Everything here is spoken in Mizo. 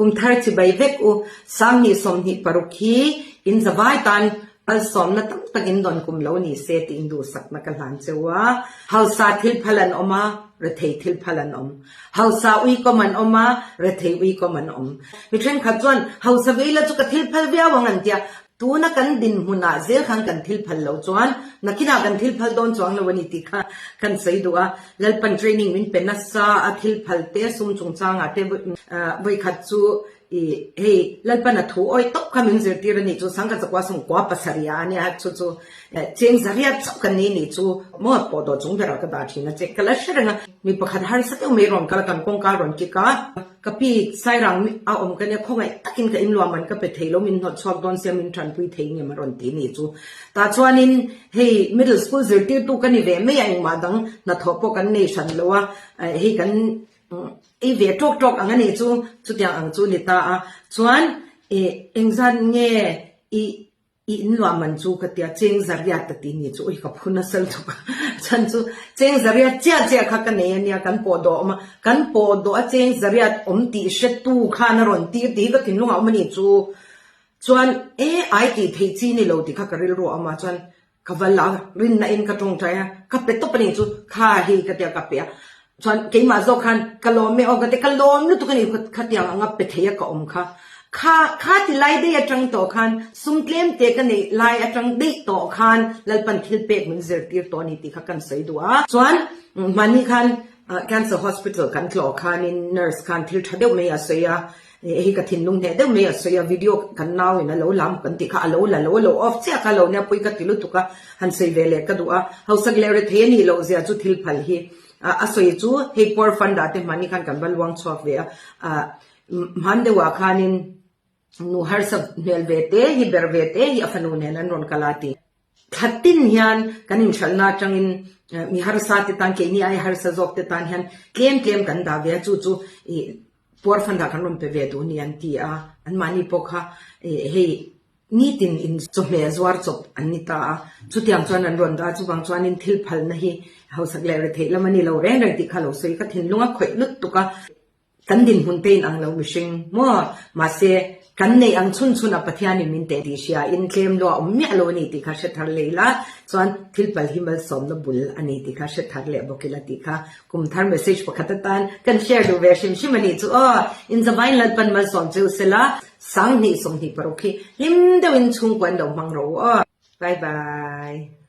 Kum thar chibai vek u. 20 26 hi in zavai tan Malsawmna tam tak in dawn kum lo ni se tih in duhsakna ka hlan cheu a. Hausa thil phal an awm a, rethei thil phal an awm. Hausa uikawm an awm a, rethei uikawm an awm. Mi thenkhat chuan hausa vei la chu ka thil phal viau ang an tia. Tuna kan dinhmunah zel khan kan thil phal lo chuan nakinah kan thil phal dawn chuang lo a ni tih kha kan sawi duh a. Lalpan training min pe nasa a, thil phal te, sum chungchangah te vawikhat chu I hei Lalpan a thu awi tawp kha min zirtir a nih chu Sangkhat zakua sawmkua pasarih ah a nia chu chu cheng zariat chauh kan nei nih chu maw pawh dawh chung berah ka dah thin a che ka la hre reng a mi pakhat harsa deuh mai rawn kal a kan kawngka rawn kik a ka pi Sairang a awm ka nia khawngaih takin ka inluah man ka pe thei lo min hnawt chhuak dawn sia min tanpui thei ngem a rawn ti nih chu tah chuanin hei middle school zirtirtu ka ni ve mai a engmah dang hnathawh pawh kan nei hran lo a hei kan Ei ve tawk tawk ang a nih chu, chutiang ang chu ni ta a. Chuan i engzat nge i i inluah man chu ka tia, cheng zariat a ti ni chu, ui ka phu nasa lutuk a. Chhan chu cheng zariat chiah chiah kha ka nei a nia, kan pawh dawh a awm a, kan pawh dawh a cheng zariat awm tih hretu khan a rawn tir tih hi ka thinlungah a awm a nih chu. Chuan e ai tih theih chi ni lo tih kha ka rilru a awm a, chuan Ka va la rinna in ka tawngtai a, ka pe tawp a ni chu kha hi ka tia ka pe a, chuan keimah zawk khan ka lawm e aw ka tia ka lawm lutuk a ni khatiang anga pe thei a ka awm kha. Kha kha ti lai daih atang tawh khan sum tlem te ka neih lai atang daih tawh khan Lalpan thil pek min zirtir tawh a ni tih kha kan sawi duh a. Chuan mahni khan Cancer Hospital kan tlawh khanin nurse khan thil tha deuh mai a sawi a, Hei ka thinlung hneh deuh mai a sawi a, video kan nau in a lo lam kan tih kha a lo la lo a lo off chiah kha lo nia pui ka ti lutuk a, han sawi ve leh ka duh a, hausak leh rethei a nih loh zia chu thil phal hi a sawi chu hei poor fund ah te hmani khan kan va luang chhuak ve a, hman deuh ah khanin nu harsa hmel ve te hi ber ve te hi a fanu nen an rawn kal a ti. Thla tin hian kan inhralhna atangin mi harsa te tan keini ai harsa zawk te tan hian tlem tlem kan dah ve a, chu chu ih Puar fund ah kan rawn pe ve duh ni an ti a, anmahni pawh kha hei nitin in chawhmeh zuar chawp an ni ta a, chutiang chuan an rawn dah a, chuvang chuanin thil phalna hi hausak leh retheih lam a ni lo reng reng tih kha lo sawi ka thinlung a khawih lutuk a, kan dinhmun te in ang lo mihring maw mahse Kan neih ang chhun chhun a Pathianin min teh tih hria in tlem lua awm miah lo a ni tih kha hre thar leh ila, chuan thil pal hi malsawmna bul a ni tih kha hre thar leh bawk ila tih kha kum thar message pakhat atan kan share duh ve hrim hrim a nih chu aw. Inzavain Lalpan malsawm cheu sela, 20 26 hi hlim deuhin chhungkua in lo hmang rawh u aw. Bye bye.